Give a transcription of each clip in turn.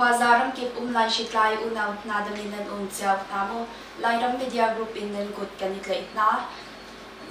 Khuaza ramkip um Laihritlai unau hna dam in nan um cio hna maw? Lairam Media Group in nan kut kan i tlaih hna.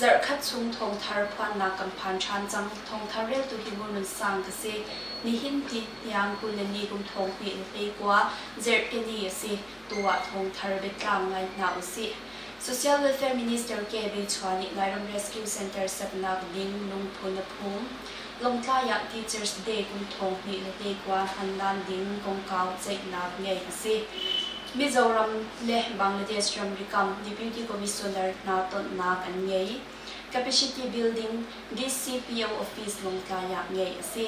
Zarhkhat chung thawngthar phuannak kan phan ṭhan cang. Thawngthar reltu hi Ngun Nun Sang ka si. Nihin ti hniang 24 kum thong hnih le hleikua Zarhpini a si. Tu ah thawngthar biatlang ngai hna usih. Social Welfare Minister Ke Bei Chua nih Lairam Rescue Center saknak ding lungphun a phum. Lawngtlai ah Teachers Day kum thong hnih le hleikua hman ding kongkau ceihnak ngei a si. Mizoram le Bangladesh ramri kam Deputy Commissioner hna tonnak an ngei. Capacity Building DCPO Office Lawngtlai ah ngeih a si.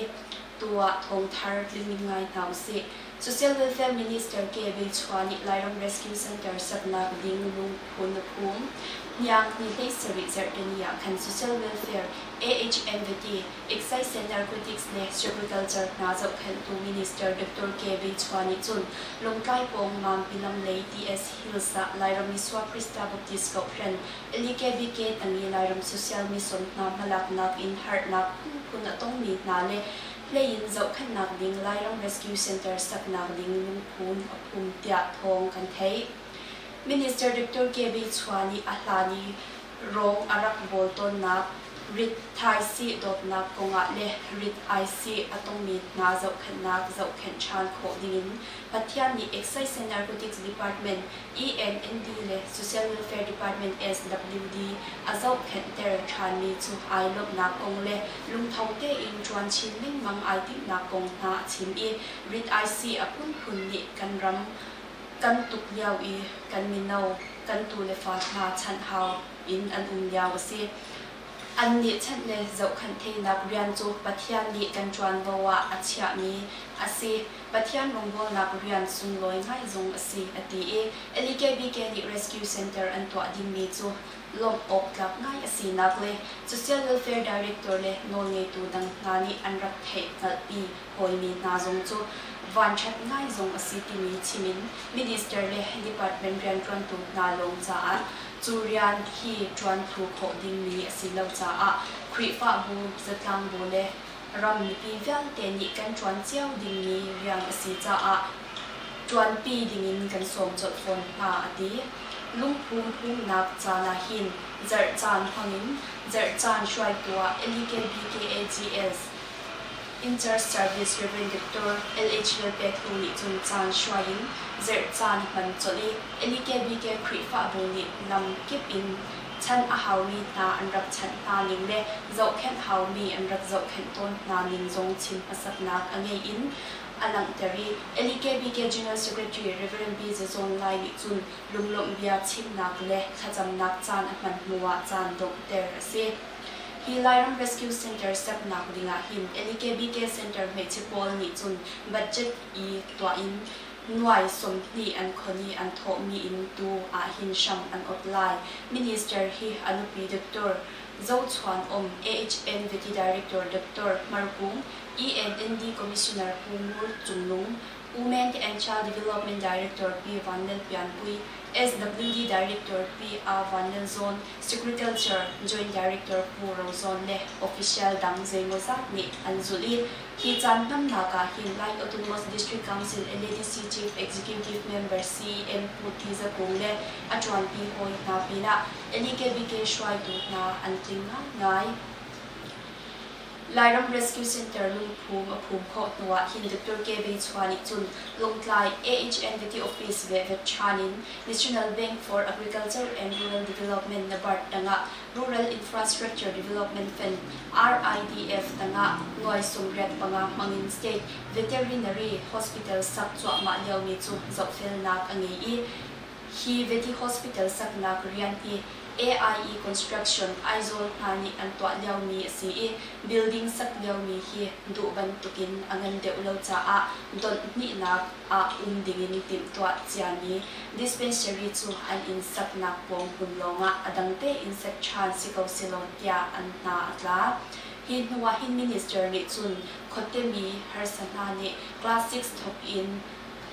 Tu ah thawngthar tling ngai hna usih. Social Welfare Minister Ke Bei Chua nih Lairam Rescue Center saknak ding lungphun a phum. Hniang ni 17 zarhteni ah khan Social Welfare AHMVT, Excise and Narcotics le Agriculture hna zohkhenhtu Minister Dr. Ke Bei Chua nih cun Lawngtlai pawng Mampi lam lei TS Hills ah Lairam Isua Krista Baptist Kohhran LEKBK tangi Lairam Social Mission hna hmalaknak in harnak phunphun a tongmi hna le hlei in zohkhenhnak ding Lairam Rescue Center saknak ding lungphum a phum tiah thawng kan theih. Minister Dr. KB Chua nih a hlan i rawng a rak bawl tawnnak rit thaisih dawtnak kongah le rit aisih a tongmi hna zohkhenhnak zohkhenh ṭhan khawh dingin Pathian nih Excise and Narcotics Department ENND le Social Welfare Department SWD a zohkhenhter ṭhanmi cu ai lawmhnak kong le lungtho tein ṭuan chin lengmang ai timhnak kong hna a chim i rit-aisi a phunphun nih kan ram kan tuk lio i kan mino kan tu le fa hna chanh hau in an um lio a si. Annih chanh le zohkhanh theinak rian cu Pathian nih kan ṭuanvo ah a chiahmi a si. Pathian rawngbawlnak rian sunglawi ngai zong a si, a ti i LEKBK nih Rescue Center an tuah dingmi cu lawmh awk tlak ngai a sinak le Social Welfare Director le nawlngeitu dang hna nih an rak theih hngalhpi hawimi hna zong cu vanṭhat ngai zong a si timi chim in Minister le Department rianṭuantu hna lawng caah cu rian hi ṭuan thlu khawh dingmi a si lo caah Khrihfabu, zatlangbu le ram mipi vialte nih kan ṭuan cio dingmi rian a si caah ṭuanpi dingin kan sawm colh fawn hna, a ti. Lungphum phumnak caan ah hin zarh caan hmangin zarh caan hruaitu ah LEKBKAGS Inter Service Rev. Dr. LH Lalpektu nih cun caan hruai in zarh caan hman colh i LEKBK Khrihfabu nih lam kip in Chanh a haumi hna an rak chanh hna ning le zohkhenh haumi an rak zohkhenh tawn hna ning zong chim hmasatnak a ngeih in a langhter i LEKBK General Secretary Rev. B. Zazawn Lai nih cun lunglawmh bia chimnak le thlacamnak caan a hman hnuah caan donghter a si. Hi Lairam Rescue Center saknak dingah hin LEKBK Center hmeichhe pawl nih cun budget i tuah in Nuai 20 an khon i an thawhmi in tu ahhin hram an ot lai. Minister hi a nupi Doctor Zo Chuan Om, AHN Vety Director Doctor Hmar Kung, ENND Commissioner Pu Ngur Cung Nung, Women and Child Development Director Pi Van Lal Pian Pui, SWD Director Pi A Van Lal Zawn, Agriculture Joint Director Pu Ro Zawn le official dang zeimawzat nih an zulh i Hi caan hmannak ah hin Lai Autonomous District Council LADC Chief Executive Member CEM Pu Ti Za Kung le a ṭuanpi hawi hna pinah LEKBK hruaitu hna an tling ngaingai. Lairam Rescue Center lungphum a phum khawh hnuah hin Dr. K. Bei Chua nih cun Lawngtlai AHNVT Office vehvet ṭhan in National Bank for Agriculture and Rural Development NABARD tangah Rural Infrastructure Development Fund RIDF tangah nuai 85 hmangin State Veterinary Hospital sak cuahmah liomi cu zohfelnak a ngei i hi Veti Hospital saknak rian hi AIE Construction Aizawl hna nih an tuah liomi a si i building sak liomi hi duh bantukin a ngan deuh lo caah donh hnihnak ah um dingin timhtuah ciami dispensary cu an inn saknak pawng hmun lawngah a dang tein sak ṭhan si ko selaw tiah an hna a tla. Hi hnu ah hin minister nih cun khuate mi harsa hna nih class 6 thawk in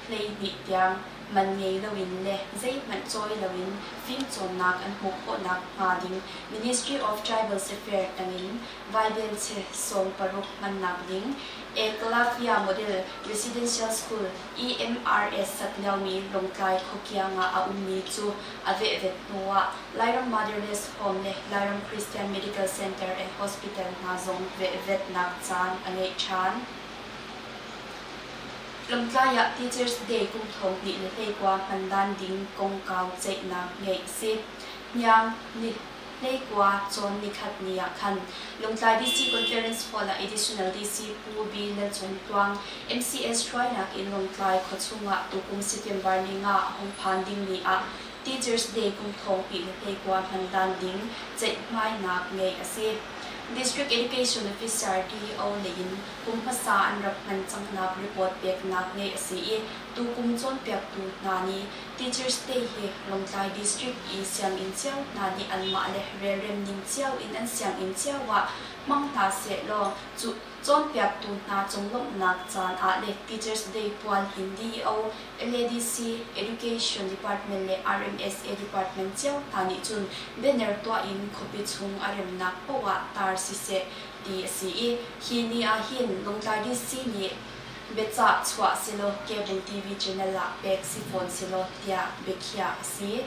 12 tiang. Man ngei loin le zeihmanh cawi loin fimcawnnak an hmuh khawhnak hnga ding Ministry of Tribal Affairs tangin vaibelche 16 hmannak ding Eklavya Model Residential School EMRS sak liomi Lawngtlai khuakiang ah a ummi cu a vehvet hnuah Lairam Motherless Home le Lairam Christian Medical Center and Hospital hna zong vehvetnak caan a ngeih ṭhan. Lawngtlai ah Teachers Day kum 2019 hmandan ding kongkau ceihnak ngeih a si. Hniang ni 19 cawn nikhat ni ah khan Lawngtlai DC Conference Hall ah Additional DC Pu B. Lalcung Tluang, MCS hruainak in Lawngtlai khuachung ah tukum September ni nga a hung phan dingmi ah Teachers Day kum 2019 hmandan ding ceihmainak ngeih a si. District Education Officer DEO lei in kum hmasa an rak hman cangnak report peknak ngeih a si i tukum cawnpiaktu hna nih Teachers Day hi Lawngtlai District i sianginn cio hna nih anmah le relrem ning cio in an sianginn cio ah hmang hna sehlaw cu cawnpiaktu hna conglawmhnak caan ah le Teachers Day pual hin DEO, LADC, Education Department le RMSA Department cio hna nih cun banner tuah in khuapi chung a remnak paoh ah tar siseh ti a si i hi ni ah hin Lawngtlai DC nih biacah chuah selaw cable TV channel ah pek si fawn selaw tiah biakhiah a si.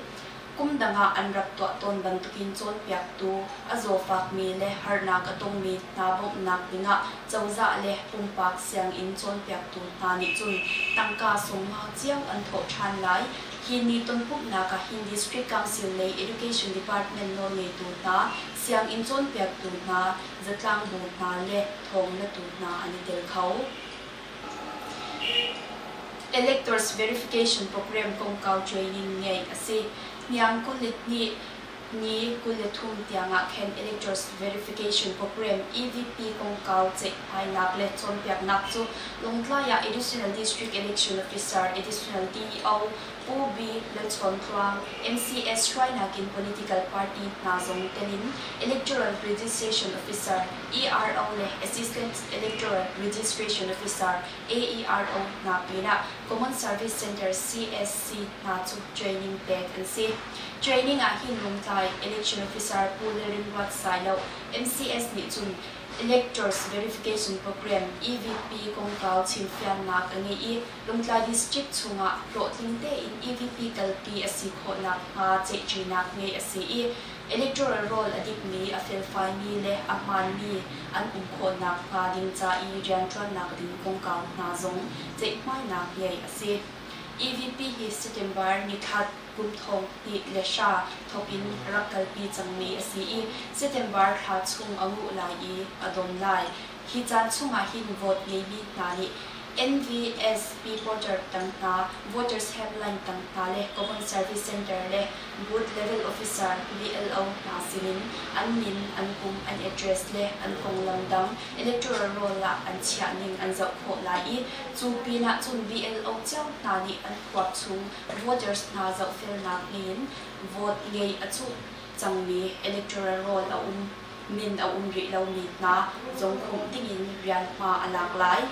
Kum dang ah an rak tuah tawn bantukin cawnpiaktu a zawfakmi le harnak a tongmi hna bawmhnak dingah cozah le pumpak sianginn cawnpiaktu hna nih cun tangka sawmnga cio an thawh ṭhan lai. Hi ni tonpumhnak ah hin District Council lei Education Department nawlngeitu hna, sianginn cawnpiaktu hna, zatlangbu hna le thawnglatu hna an i tel kho. Electors Verification Program kongkau training ngeih a si. Hniang 22 ni 23 tiangah khan Electors Verification Program EVP kongkau ceihmainak le cawnpiaknak cu Lawngtlai ah Additional District Election Officer, Additional DEO Pu B. Lalchawn Tluang, MCS hruainak in political party hna zong tel in Electoral Registration Officer, ERO le Assistant Electoral Registration Officer, AERO hna pinah Common Service Center, CSC, hna cu training pek an si. Training ah hin Lungtlai Election Officer Pu Lalrinruat Sailo, MCS nih cun Electors Verification Program, EVP, kongkau chimfiannak a ngei i Lungtlai District chungah hlawhtling tein EVP kalpi a si khawh nakhnga ceihṭinak ngeih a si i electoral roll a dikmi, a felfaimi le a hmaanmi an um khawh nakhnga ding ca i rianṭuannak ding kongkau hna zong ceihmainak ngeih a si. EVP hi September nikhat kum 2003 thawk in rak kalpi cangmi a si i September thla chung a nguh lai i a dom lai. Hi caan chungah hin vote ngeimi hna nih NVSP portal tang hna, Voters Helpline tang hna le Common Service Center le Booth Level Officer, BLO, hna sinin an min, an kum, an address le an konglam dang electoral roll ah an chiah ning an zoh khawh lai i cu pinah cun BLO cio hna nih an huap chung voters hna zohfelnak ngei in vote ngei a cuh cangmi electoral roll a um min a um rih lomi hna zong khumh dingin rian hma a lak lai.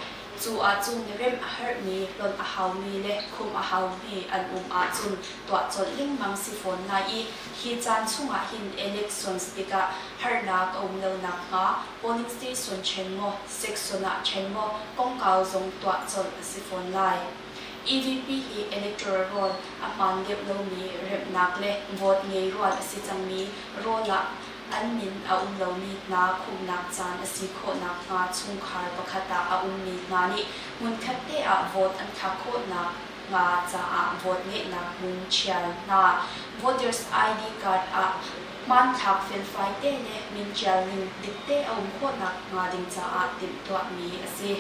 Cu ahcun remh a herhmi, hlonh a haumi le khumh a haumi an um ahcun tuah colh lengmang si fawn lai i hi caan chungah hin elections tikah harnak a um lo nakhnga polling station ṭhen maw, section ah ṭhen maw kongkau zong tuah colh a si fawn lai. EVP hi electoral roll a hmaan deuh lomi remhnak le vote ngei rual a si cangmi roll ah an min a um lomi hna khumhnak caan a si khawh nakhnga chungkhar pakhat ah a ummi hna nih hmunkhat te ah vote an thlak khawh nakhnga caah vote ngeihnak hmun ṭhial hna. Voters ID card ah hmanthlak felfai te le min ṭial ning dikte a um khawh nakhnga ding caah timhtuahmi a si.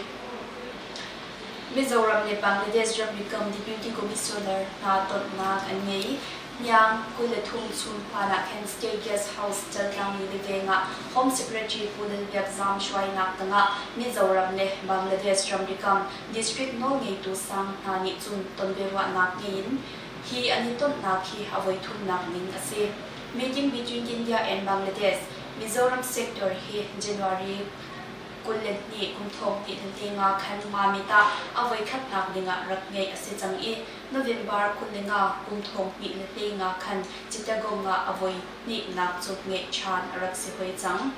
Mizoram le Bangladesh ramri kam Deputy Commissioner hna tonnak an ngei. Hniang 23 chung hlan ah khan State Guest House Chaltlang le veng ah Home Secretary Pu Lal Biak Zam hruainak tangah Mizoram le Bangladesh ramri kam district nawlngeitu sang hna nih cun tonbiaruahnak ngei in hi an i tonnak hi a voithumnak ning a si. Meeting between India and Bangladesh, Mizoram sector hi January. 22 kum 2005 khan Mamit ah a voikhatnak dingah rak ngeih a si cang i November 25 kum 2005 khan Chittagong ah a voihnihnak cu ngeih ṭhan a rak si hoi cang.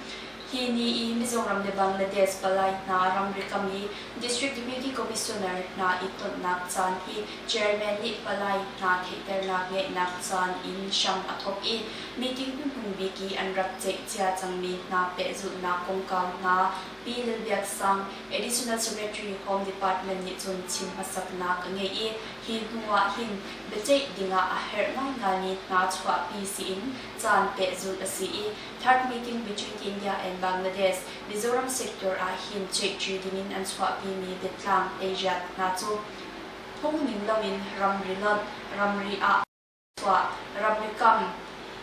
Hi ni i Mizoram le Bangladesh palai hna ramri kam i District Deputy Commissioner hna i tonnak caan hi Chairman nih palai hna theihternak ngeihnak caan in hram a thawk i meeting hnuhnung bik i an rak ceih cia cangmi hna pehzulhnak kongkau hna Pi Lal Biak Sang, Additional Secretary Home Department nih cun chim hmasaknak a ngei i hi hnu ah hin biaceih dingah a herh ngaingaimi hna chuahpi siin caan pehzulh a si i Third meeting between India and Bangladesh, Mizoram sector ah hin ceihṭi dingin an chuahpimi biatlang teiziat hna cu phungning loin ramri lonh, ramri ah chuah, ramri kam,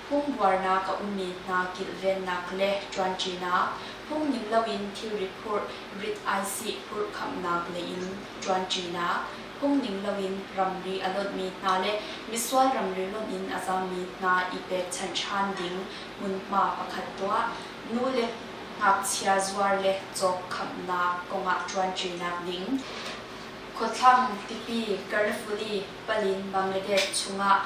phungbuarnak a ummi hna kilhvennak le ṭuanṭinak, phungning loin thilri phurh, rit aisih phurh khamnak lei in ṭuanṭinak, phungning loin ramri a lonhmi hna le misual ramri lonh in a zammi hna i pekchanh ṭhan ding hmunhma pakhat tuah, nu le ngakchia zuar le cawk khamnak kongah ṭuanṭinak ding. Khuathlang tipi Karnafuli palin Bangladesh chungah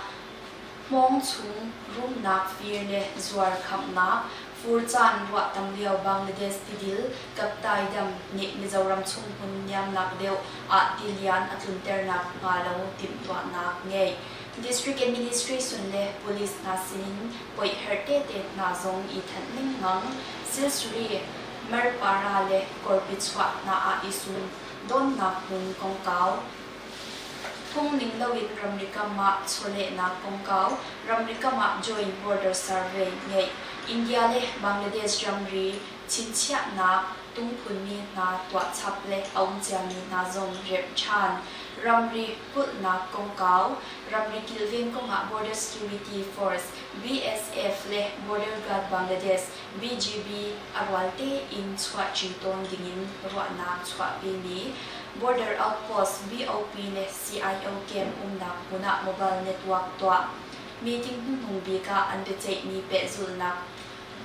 hmawng chung rumnak fir le zuar khamnak, fur caan ruah tam lio Bangladesh tidil Kaptai Dam nih Mizoram chung hmun niamnak deuh ah tilian a tlunternak hnga lo timhtuahnak ngei. District Administration le Police hna sinin poih herh tete hna zong i thanh lengmang. Silsuri, Marpara le Kawrpichuah hna ah i sum dawnnak hmun kongkau Phungning loin ramri kam ah chawlehnak kongkau, ramri kam ah Joint Border Survey ngeih, India le Bangladesh ramri chinchiahnak tungphunmi hna tuah chap le a um ciami hna zong remh ṭhan, ramri kulhnak kongkau, ramri kilven kongah Border Security Force, BSF, le Border Guard Bangladesh, BGB, a rual tein chuahṭi tawn dingin ruahnak chuahpimi Border Outpost, BOP, le CIO camp umnak hmun ah mobile network tuah. Meeting hnuhnung bik ah an biaceihmi pehzulhnak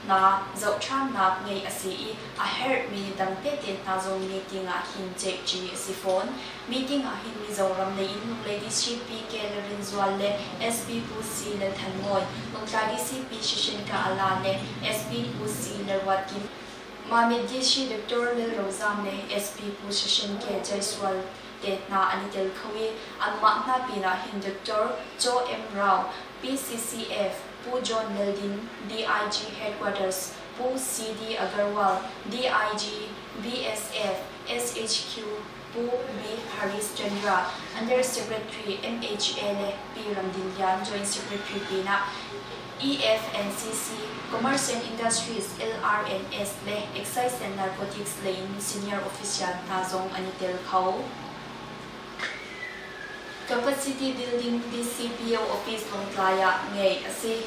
hna zohṭhannak ngeih a si i a herhmi dang tete hna zong meeting ah hin ceihṭi a si fawn. Meeting ah hin Mizoram lei in Lunglei DCP K. Lalrinzual le SP Pu C. Lalthanmawi, Lawngtlai DCP Shishenka Ala le SP Pu C. Lalruatkim, Mamit DC Doctor Lalrozam le SP Pu Shashin K. Jaiswal te hna an i tel kho i anmah hna pinah hin Doctor Chaw M. Rao, PCCF, Pu John Leldin, DIG Headquarters, Pu CD Agarwal, DIG, BSF, SHQ, Pu B. Harish Chandra, Under Secretary MHA le Pi Ramdin Lian, Joint Secretary pinah EFNCC, Commerce and Industries, LRNS le Excise and Narcotics lei in senior official hna zong an i tel kho. Capacity Building DCPO Office Lawngtlai ah ngeih a si.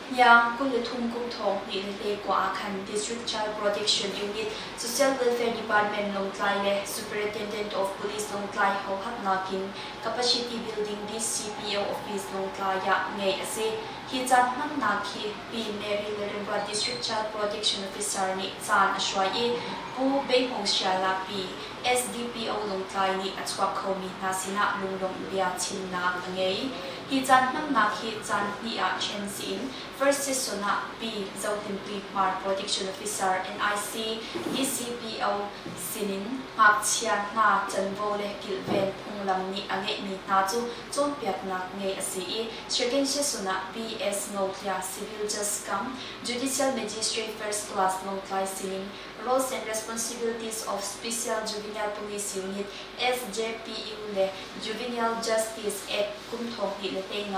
Hniang 23 kum thawng hnih le hlei kua ah khan District Child Protection Unit, Social Welfare Department Lawngtlai le Superintendent of Police Lawngtlai hohatnak in Capacity Building DCPO Office Lawngtlai ah ngeih a si. Hi caan hmannak hi Pi Mary Lalrinruat District Child Protection Officer nih caan a hruai i Pu Beihmung Siala Pi SDPO Lawngtlai nih a chuak khomi hna sinah lunglawmh bia chimnak a ngei. Hi caan hmannak hi caan hnih ah ṭhen si in First Session ah Pi Zohlimpui Hmar Protection Officer NIC DCPO sinin ngakchia hna canvo le kilhven phunglam nih a ngeihmi hna cu cawnpiaknak ngei a si i Second Session ah PS Ngothlia Civil Judge kam Judicial Magistrate First Class Lawngtlai sinin Roles and Responsibilities of Special Juvenile Police Unit SJPU le Juvenile Justice Act kum 2015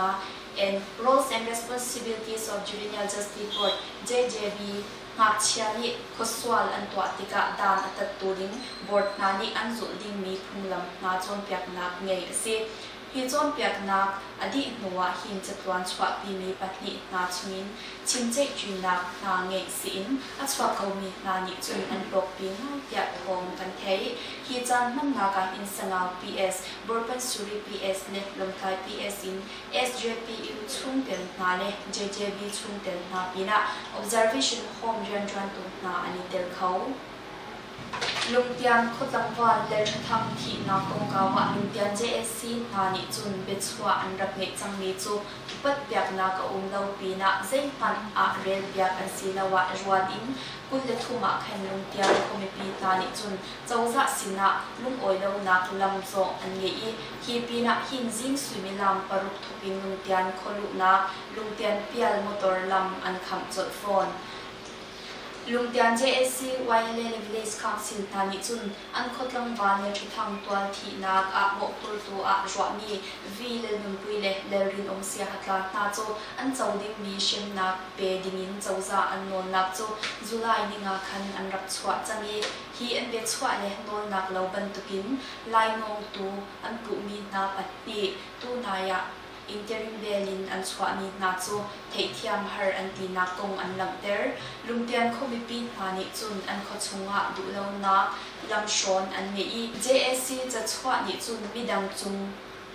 and Roles and Responsibilities of Juvenile Justice Board JJB ngakchia nih khuasual an tuah tikah dan a tattu ding board hna nih an zulh dingmi phunglam hna cawnpiaknak ngei a si. Hi cawnpiaknak a dih hnuah hin catluan chuahpimi pahnih hna chungin chimceihṭinak hna ngeih siin a chuak komi hna nih cun an hlawkpi ngai tiah thawng kan theih. Hi caan hmannak ah hin Sangau PS, Borpansuri PS le Lawngtlai PS in SJPU chungtel hna le JJB chungtel hna pinah Observation Home rianṭuantu hna an i tel kho. Lungtian khuatlangval Lalṭhathang thihnak kongkau ah Lungtian JSC hna nih cun biachuah an rak ngeih cangmi cu upat piaknak a um lo pinah zeihmanh ah relpiak an si lo ah ruat in 23 ah khan Lungtian khuamipi hna nih cun cozah sinah lungawi lonak lam zawh an ngei i hi pinah hin zing suimilam paruk thawk in Lungtian khualuhnak Lungtian pial motor lam an khamh colh fawn. Lungtian JSC YLA le Village Council hna nih cun an khuatlangval le ṭhathang tual thihnak ah mawhphurtu ah ruahmi V. Lalnunpui le Lalrinawm Siahatla hna cu an co dingmi hremnak pe dingin cozah an nawlnak cu July ninga khan an rak chuah cang i hi an biachuah le nawlnak lo bantukin lainawngtu an puhmi hna pahnih tunai ah interim bail in an chuahmi hna cu theihthiam har an tinak kong an langhter. Lungtian khuamipi hna nih cun an khuachung ah duhlonak lamhrawn an ngei i JAC cachuah nih cun midang cung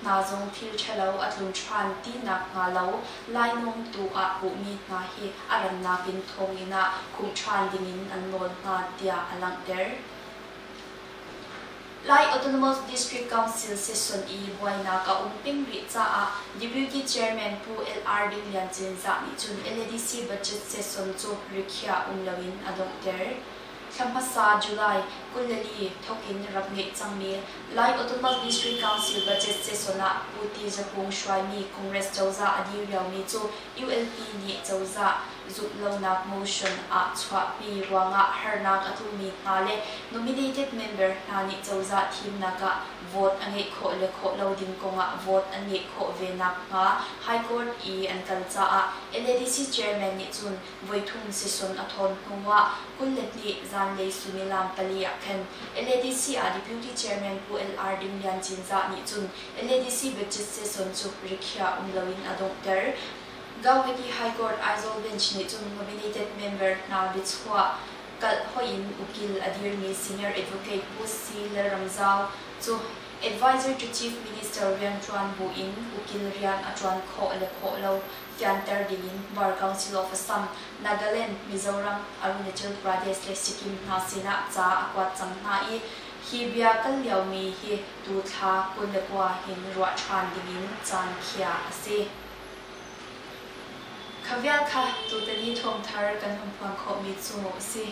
hna zong thil ṭhalo a tlun ṭhan tinak hnga lo lainawngtu ah puhmi hna hi a rannak in thonginn ah khumh ṭhan dingin an nawl hna tiah a langhter. Lai Autonomous District Council session i buainak a um peng rih caah Deputy Chairman Pu LR Ding Lian Cinzah nih cun LADC budget session cu rikhiah um loin a donghter. Thla hmasa July 24 thawkin rak ngeih cangmi Lai Autonomous District Council budget session ah Pu Ti Za Hung hruaimi Congress cozah a dir liomi cu ULP nih cozah zumhlonak motion ah chuahpi ruangah harnak a tlungmi hna le nominated member hna nih cozah thimnak ah vote a ngeih khawh le khawh lo ding kongah vote an ngeih khawh ve nakhnga High Court i an kal caah LADC chairman nih cun voithum session a thawn hnuah 22 zanlei suimilam pali ah khan LADC ah Deputy Chairman Pu LR Ding Lian Cinzah nih cun LADC budget session cu rikhiah um loin a donghter. Gauhati High Court Aizawl Bench nih cun nominated member hna biachuah kalh hoih in ukil a dirmi Senior Advocate Pu C. Lalramzau cu Advisor to Chief Minister rianṭuan buin ukil rian a ṭuan khawh le khawh lo fianter dingin Bar Council of Assam, Nagaland, Mizoram, Arunachal Pradesh le Sikkim hna sinah ca a kuat cang hna i hi bia kal liomi hi tu thla 29 hin ruah ṭhan dingin caan khiah a si. Kha vial kha tutan i thawngthar kan hun phuan khawhmi cu a si.